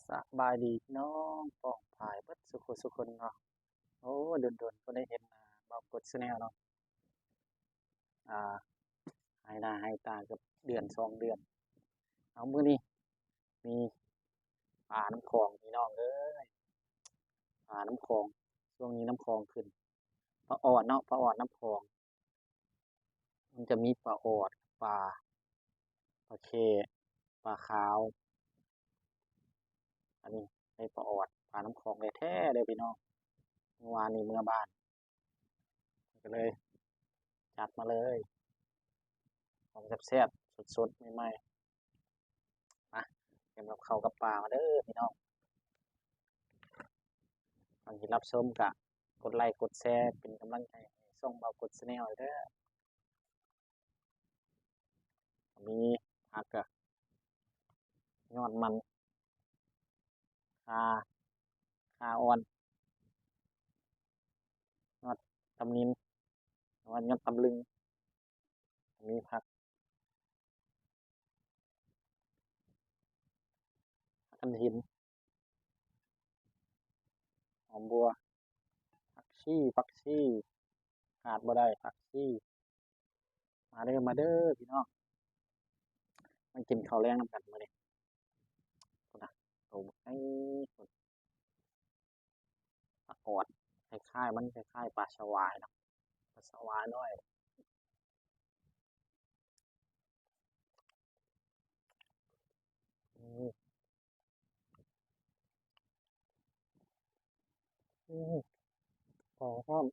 ສະບາຍດີພີ່ນ້ອງປ້ອງປາຍເບິດສູ່ຄົນສູ່ຄົນເນາະ. ໂອ້ ດົນໆບໍ່ໄດ້ເຫັນໜ້າບ່າວກົດ Channel ເນາະ. ອ່າ ຫາຍໜ້າຫາຍຕາເກືອບເດືອນສອງເດືອນ. ເອົາ ມື້ນີ້ມີປານ້ຳຂອງພີ່ນ້ອງເອີຍ, ປານ້ຳຂອງ. ຊ່ວງນີ້ນ້ຳຂອງຂຶ້ນ, ປາອອດເນາະ, ປາອອດນ້ຳຂອງ. ມັນຈະມີປາອອດ, ປາ, ປາແຂ້, ປາຂາວ. ອັນນີ້ໄດ້ປາອອດ, ປານ້ຳຂອງແທ້ໆເດີພີ່ນ້ອງ. ເມື່ອວານນີ້ເມືອບ້ານ ກໍເລີຍຈັດມາເລີຍ ຂອງແຊບໆ ສົດໆ ໃໝ່ໆ. ມາ ຕຽມກັບເຂົ້າກັບປາມາເດີພີ່ນ້ອງ. ກ່ອນຊິຮັບຊົມກະກົດໄລກົດແຊເປັນກຳລັງໃຈໃຫ້ຊ່ອງບ່າວກົດ Channel ເດີ. ມີຜັກກະຍອດມັນ, ຂ່າ, ຂ່າອ່ອນ, ຍອດຕຳນິນ ຫຼືວ່າຍອດຕຳລຶງ, ມີຜັກ, ຜັກກະຖິນ, ຫອມບົວ, ຜັກຊີ, ຜັກຊີ ຂາດບໍ່ໄດ້ຜັກຊີ. ມາເດີ ມາເດີພີ່ນ້ອງ, ມາກິນເຂົ້າແລງນຳກັນມື້ນີ້. ພຸ້ນນະ ໂຕບັກໃຫຍ່ພຸ້ນ, ປາອອດ ຄ້າຍໆ ມັນຄ້າຍໆ ປາສະຫວາຍເນາະ, ປາສະຫວາຍນ້ອຍ. ອືມ ອືມ ຫອມພ້ອມ.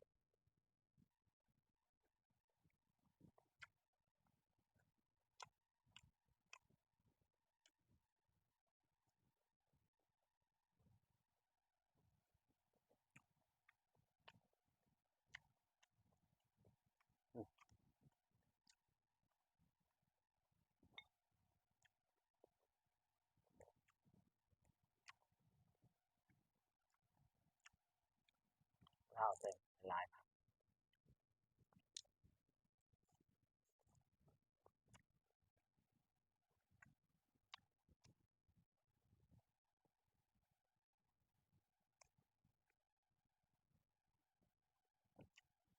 ລາວໃສ່ຫຼາຍ.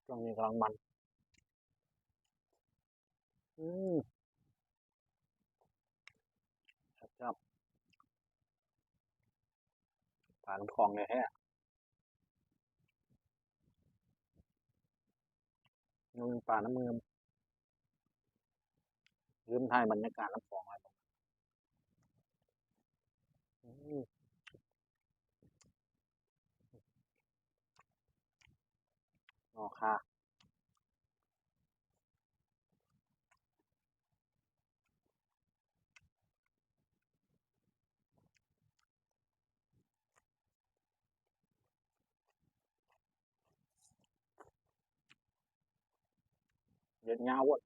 ຊ່ວງນີ້ກຳລັງມັນ. ອືມ ແຊບໆ ປານ້ຳຂອງແທ້ໆ. ໜຶ່ງປານ້ຳງື່ມ. ລືມຖ່າຍບັນຍາກາດນ້ຳຂອງໄວ້. ອືມ ໜໍ່ຂ່າ. ເດັດຍາວໂພດ.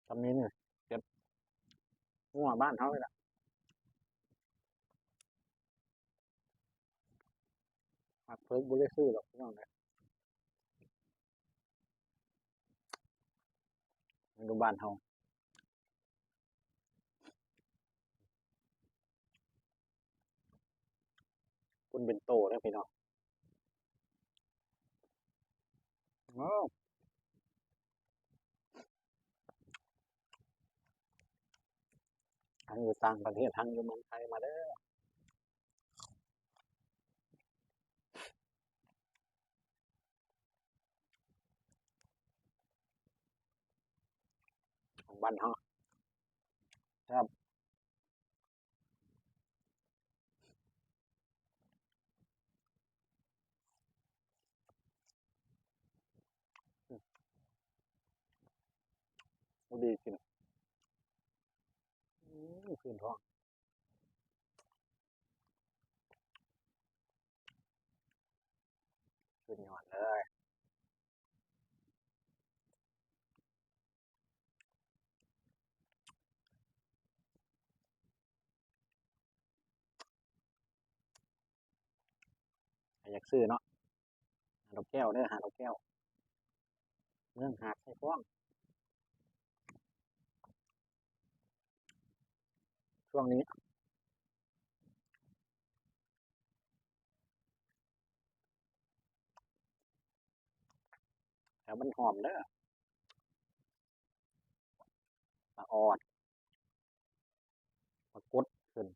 ຈຳນີ້ນີ້ເກັບງົວບ້ານເຮົານີ້ລະ. ໝາກເພິກບໍ່ໄດ້ຊື້ດອກພີ່ນ້ອງເອີຍ, ຢູ່ບ້ານເຮົາ. ປຸ້ນເປັນໂຕເດີພີ່ນ້ອງ. ວ້າວ ທັງຢູ່ຕ່າງປະເທດ ທັງຢູ່ເມືອງໄທ ມາເດີ. ຂອງບ້ານເຮົາ ແຊບ. ໂອ້ ດີຂຶ້ນ ອືມ ຂຶ້ນທ້ອງ. ສຸດຍອດເລີຍ. ໃຜຢາກຊື້ເນາະ ຫາດອກແກ້ວເດີ ຫາດອກແກ້ວ ເມືອງຫາດຊາຍຟອງ. ຊ່ວງນີ້ ແລ້ວມັນຫອມເດີ ປາອອດ ປາກົດຂຶ້ນ.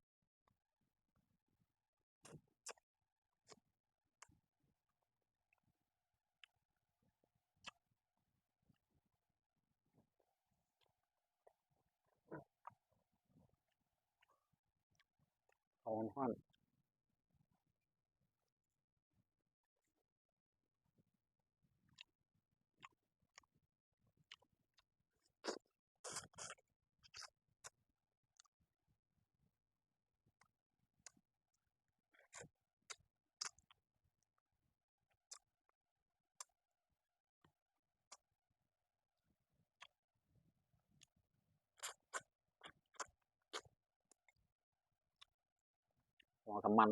ເຂົ້າຮ້ອນໆ. ຫົວກະມັນ.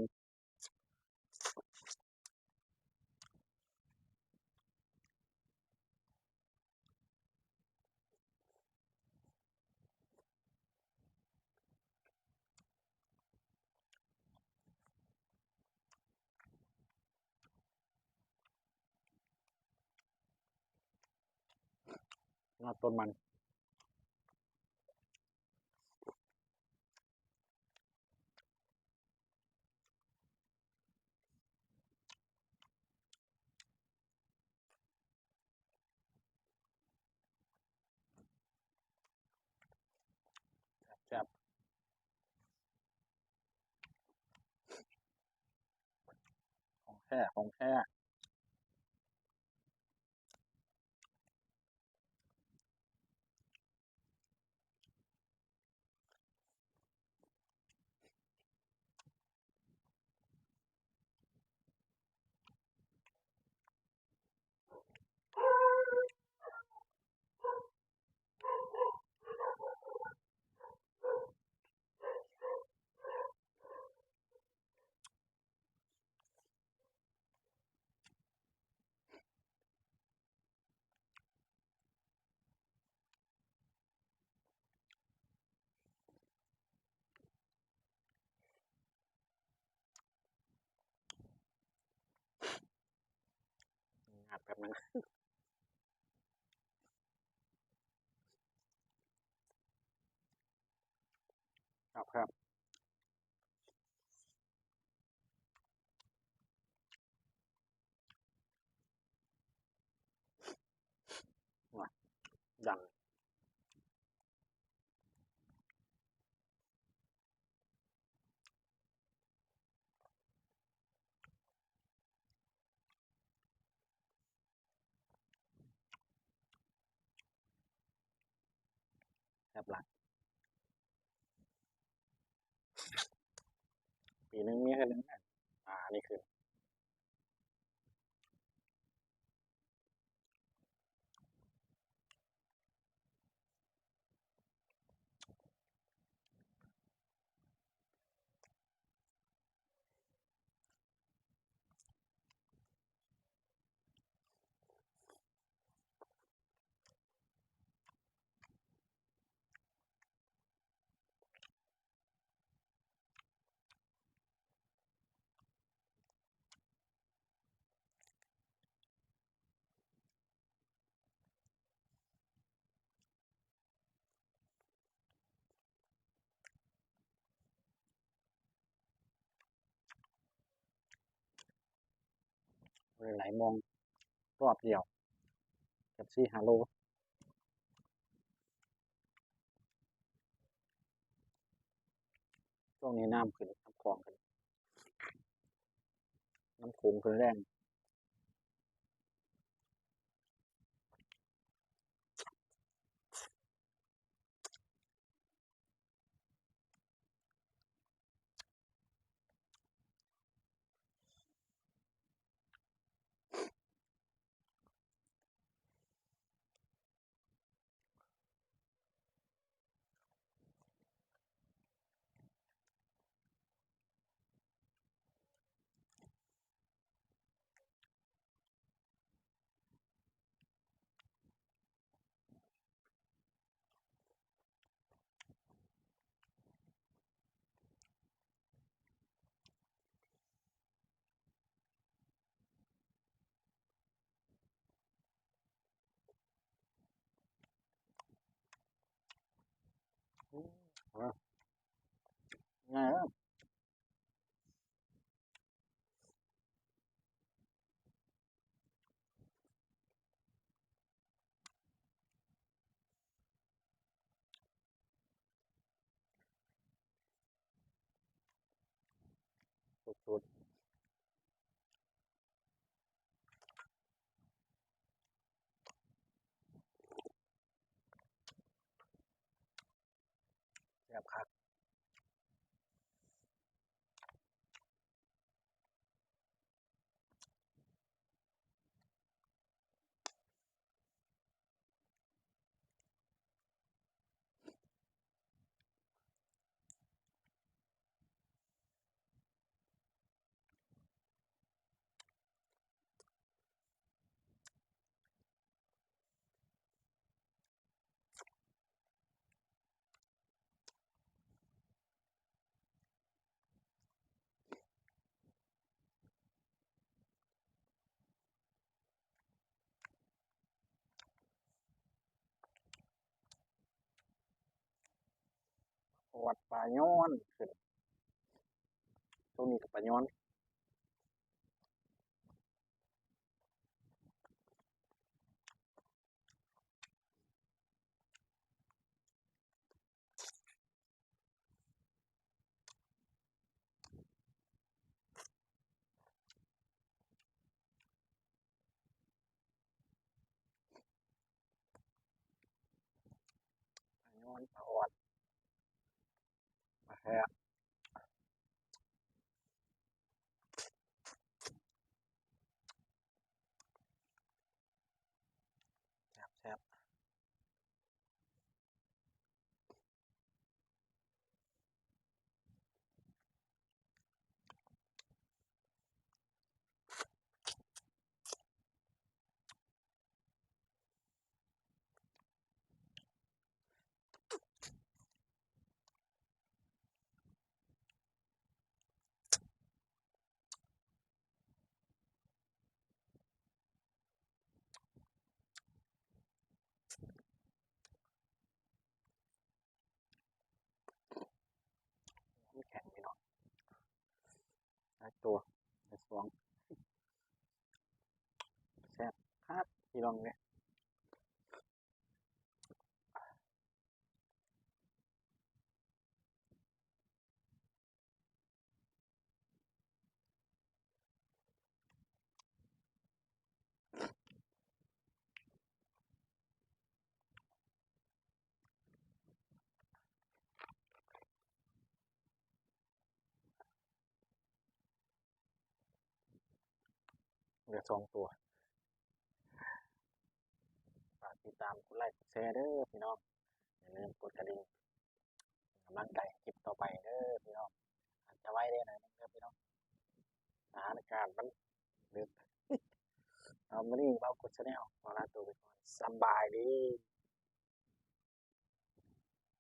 ງາດຕົ້ນມັນ. ແຊບໆ ຂອງແທ້ ຂອງແທ້. ງາດແປັບໜຶ່ງ ຄັບ ຄັບ. ແຊບຫຼາຍ. ປີໜຶ່ງມີເທື່ອໜຶ່ງ ອ່າ ອັນນີ້ຄື ຫຼາຍໆ ມອງ ລອບດຽວ ເກືອບສີ່ຫ້າໂລ. ຊ່ວງນີ້ນ້ຳຂຶ້ນ ນ້ຳຂອງຂຶ້ນ ນ້ຳໂຂງຂຶ້ນແຮງ. ເ ຄັກ ປາຍອນ ປາຍອນຂຶ້ນ ໂຕນີ້ກໍປາຍອນ. ປາຍອນ ປາອອດ ປາແຮະ ແຊບໆ. ແຂງ ພີ່ນ້ອງ ຫຼາຍໂຕ ຫຼາຍຟອງ ແຊບຄັກ ພີ່ນ້ອງເອີຍ. ເຫຼືອສອງຕົວ. ຝາກຕິດຕາມ ກົດໄລ ກົດແຊເດີພີ່ນ້ອງ. ຢ່າລືມກົດກະດິ່ງ ເປັນກຳລັງໃຈໃຫ້ຄລິບຕໍ່ໄປເດີພີ່ນ້ອງ. ອາດຈະໄວແດ່ໜ້ອຍໜຶ່ງເດີພີ່ນ້ອງ ສະຖານະການມັນດຶກ. ເອົາ ມື້ນີ້ເບົາກົດແຊແນວ ຂໍລາໂຕໄປກ່ອນ. ສະບາຍດີ.